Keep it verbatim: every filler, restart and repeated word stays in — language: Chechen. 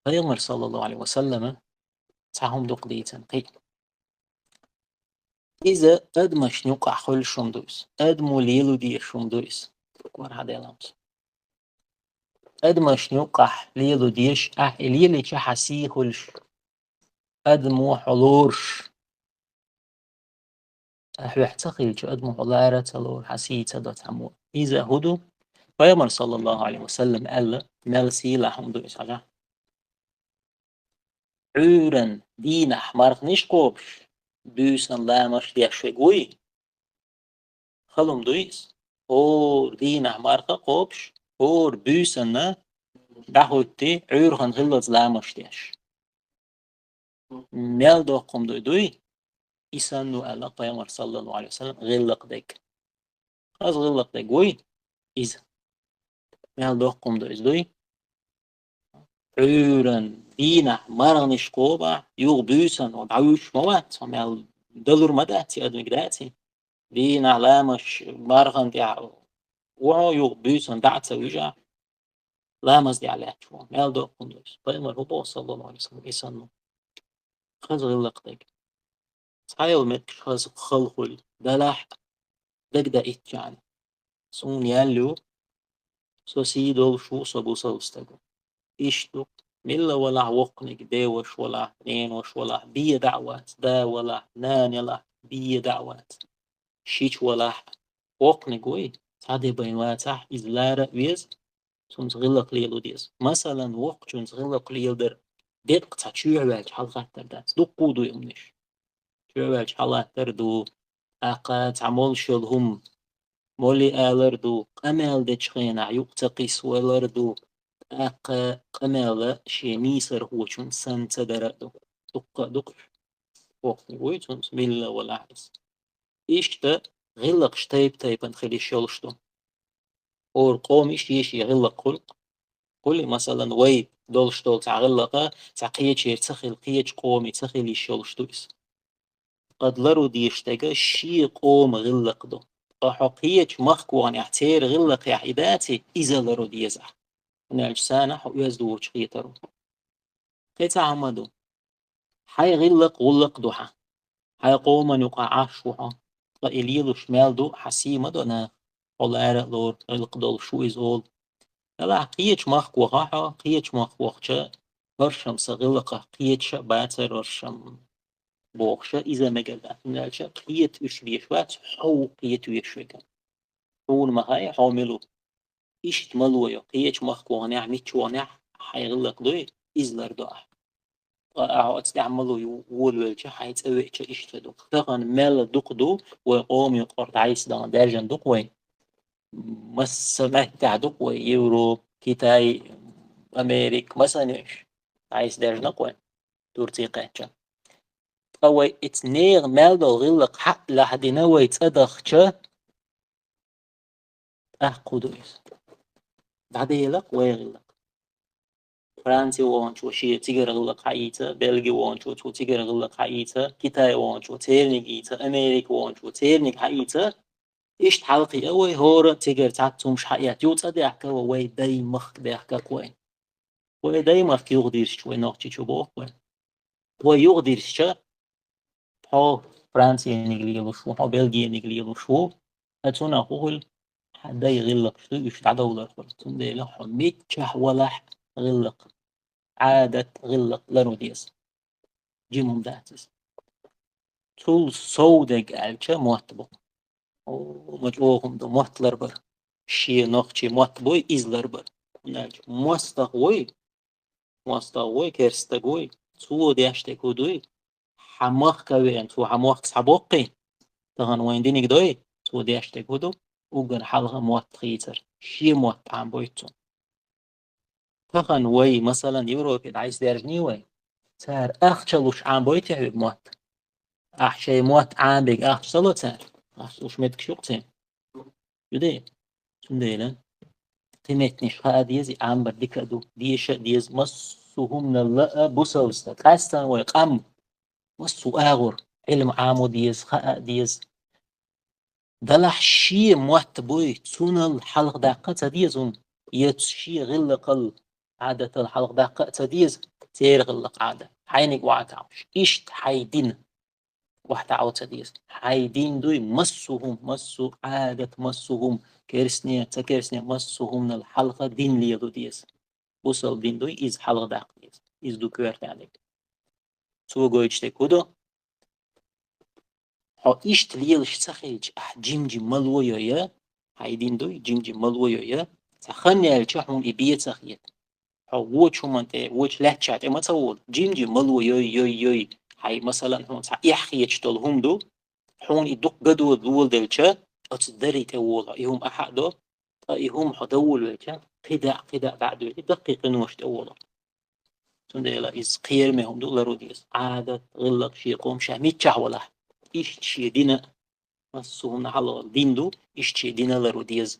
Пайхамар, саллаллаху Ӏалайхи ва саллама, цхьа хӀума дукха дийцина кхин. Иза адамашна юкъахь хуьлуш хӀума ду иза. Адамо лело дезаш хӀума ду иза. Кхоьрхьа деламца. Адамашна юкъахь лело дезаш, ахь и лелийча хьан сий хуьлуш. Адамо хьо лоруш. Ахь хьоьх ца хилча, адамо хьо лара а ца лору, хьан сий ца до цхьаммо. Иза хӀун ду? Пайхамар, саллаллаху Ӏалайхи ва саллам, аьлла, мел сийлахь хӀума ду иза хьажа. Ӏуьйранна дийнахь марханаш кхобуш, буьйсанна ламазаш деш верг вуй? Хала хӀума дуй иза? ХӀора дийнахь марха кхобуш, хӀора буьйсанна дӀахӀуьттий, Ӏуьйрана хиллалц ламазаш деш. Мел доккха хӀума дуй, дуй? И санна ду, аьлла Пайхамар, саллаллаху Ӏалайхи ва саллам, гӀиллакх дерг. Хаза гӀиллакх дерг вуй иза? Мел доккха хӀума ду иза, дуй? Ӏуьйранна дийнахь марханаш кхобахь, юха буьйсанна дӀавуьйш ма вац, хьо мел далур ма дац, адамиг дац. Дийнахь ламазаш мархана тӀехь ву хьо, юха буьйсанна дӀа а ца вуьжахь, ламаз деш лаьтташ ву. Мел доккха хӀума ду иза? Пайхамар хӀун боху, саллаллаху Ӏалайхи ва саллам, и санна ду. Хаза гӀиллакх дерг. Цхьайолу меттигаш хаза хала хуьлу, делахь а, дагадеъчхьана. Суна ял ю, со сий долуш ву, со бусалба стаг ву. Иштта ду, милла валахь воккханиг, деваш валахь, ненош валахь, бен дӀа а вац, да валахь, нана ялахь, бен дӀа а вац. Шича валахь, воккханиг вуй, цхьа де бен вацахь, иза лара а веза, цуьнца гӀиллакх лело деза. Масалан, воккхачуьнца гӀиллакх леладар деккъа цхьа чоьхьа ваьлча хьалахаттар дац. Дуккха а дуй хӀуманаш. Чоьхьа ваьлча хьалахаттар ду, тӀаккха цхьа молуш йолу хӀума, моле алар ду, къамел дечу хенахь юкъа ца кхиссавалар ду, тӀаккха къамел шен нийсархочун санна ца дар а ду. Дуккха а ду-кх. Воккханиг вуй, цуьнца милла валахь иза. Иштта гӀиллакхаш тайп-тайпана хила йиш йолуш ду. ХӀора къоман иштта шен-шен гӀиллакх хуьлу-кх. Хуьлий, масалан, вай долуш долу цхьа гӀиллакх цхьа кхечера ца хила, кхечу къоман ца хила йиш йолуш ду иза. Ткъа ларо дезаш дерг шен къоман гӀиллакх ду. Ткъа хьо кхечу махкахь церан гӀиллакхехь и даций, иза ларо деза ахь. ХӀунда аьлча царна хьо оьзда воцуш хетар ву. Кхин цхьа хӀума ду. Хьайн гӀиллакх гӀуллакх ду хьан. Хьайн къоман юкъахь Ӏаш ву хьо. Ткъа и лелош мел ду, хьан сий ма до наха. Хьо лара а лору, гӀиллакх долуш ву иза олу. Делахь кхечу махкахь вахахь хьо, кхечу махкахь вахча, хӀоршам сан гӀиллакхах кхеташ а бацара хӀоршам бохуш а, иза мегар дац. ХӀунда аьлча кхета уьш дезаш вац, хьо ву кхета везаш верг. Хьуна ма хаьа, хьо мила ву. Иштта ма ло йо, кхечу махкахь ваханехь, миччахь ваханехь, хьайн гӀиллакх дуй, иза лардо ахь. Ткъа ахь оцу тӀехь ма ло, волавелча, хьайн цӀа веача иштта ду. Тахана мел дукха ду, вай къоман юкъара дӀасадаьхна даьржина ду-кх вай. Масса меттехь ду-кх вай: Европа, Китай, Америка, масане уьш. ДӀасадаьржина-кх вай, Турци кхаьчча. Ткъа вай и нехан мел долу гӀиллакх хьаъ лаьхьдина вай цӀа дахча, тӀаккха хӀун ду иза? ДӀаделла-кх вай гӀиллакх. Франци ваханчо шен цигара гӀиллакх хьаийца, Бельги ваханчо цо цигара гӀиллакх хьаийца, Китай ваханчо церниг ийца, Америка ваханчо церниг хьаийца. Иштта хьалакхиа вай, хӀора а цигара цхьацца хӀумаш хьаэцна, юха цӀа даьхка вай, вай даймахка даьхка-кх вай. Вай даймахка юхадирзича, вай нохчий чу боху-кх вай. Вай юхадирзича, хьо Францияниг лелош ву, хьо Бельгияниг лелош ву, ткъа цунах хӀун хуьлу? Хьан дай гӀиллакхаш ду, уьш дӀадовлар хуьлу. Цундела хьо миччахь валахь а гӀиллакх, Ӏадат, гӀиллакх ларо деза. Жима хӀума дац иза. Цул сов дерг аьлча мотт бу. О, ма чӀогӀа хӀума ду мотт ларбар. Шен нохчийн мотт буй иза ларбар. ХӀунда аьлча мостагӀа вуй, мостагӀа вуй, керста стаг вуй, цо деш дерг хӀун дуй? Хьан махка веана, цо хьан мохк схьабоккхий? Тахана вайн диниг дой, цо деш дерг хӀун ду? Уггар хьалха мотт хийцар. Шен мотт Ӏамбойту цунна. Тахана вай, масалан, Европе дӀасадаьржиний вай, цара ахча луш Ӏамбойтий хьоьга мотт? Ахь шайн мотт Ӏамберг ахча ца ло цара? Ахча луш меттигаш ю-кх церан. Ю-дий? Цундела кхин меттанаш хаа деза, и Ӏамбар дика а ду, деша а деза, массо а хӀуманал а бусалба стаг. Къаьсттина вай къам, массо а агӀор, Ӏилма Ӏамо деза, хаа а деза. Делахь шен мотт буй, цунал хьалхадаккха а ца деза хӀума, я шен гӀиллакхал, Ӏадатал хьалхадаккха а ца деза, церан гӀиллакх-Ӏадат. Хьайниг ваӀа кхаьбуш. Иштта хьай дин ваӀа ца деза. Хьай дин дуй массухӀум, массу Ӏадат, массухӀум, керсне, ца керсне, массухӀумнал хьалха дин лело деза. Бусалба дин дуй, иза хьалха даккха деза. Иза ду коьртаниг. Цо гойтуш дерг хӀун ду? Хьо иштта лелаш ца хилча, ахь жим-жим мало йой, хьай дин дуй, жим-жим мало йой, цхьа хан яьлча хьуна и бе ца хета. Хьо вочу хӀуман тӀе, вочу лаьттан тӀе ма ца волу, жим-жим мало йой, йой, йой. Хьай, масалан, хьуна цхьа эхь хеташ долу хӀума ду, хьуна и дукха гадо лоладелча, оцу дарий тӀе волу, и хӀума ахьа а до, ткъа и хӀума хьо дан волавелча, кхидӀа, кхидӀа дӀа а дуьйлий, даккхий къинош тӀе волу. Цундела иза кхераме хӀума ду, ларо деза. Ӏадат, гӀиллакх, шен къоман ша миччахь валахь, иштта шен дина, массо хӀуманна хьалха дин ду, иштта шен дина ларо деза.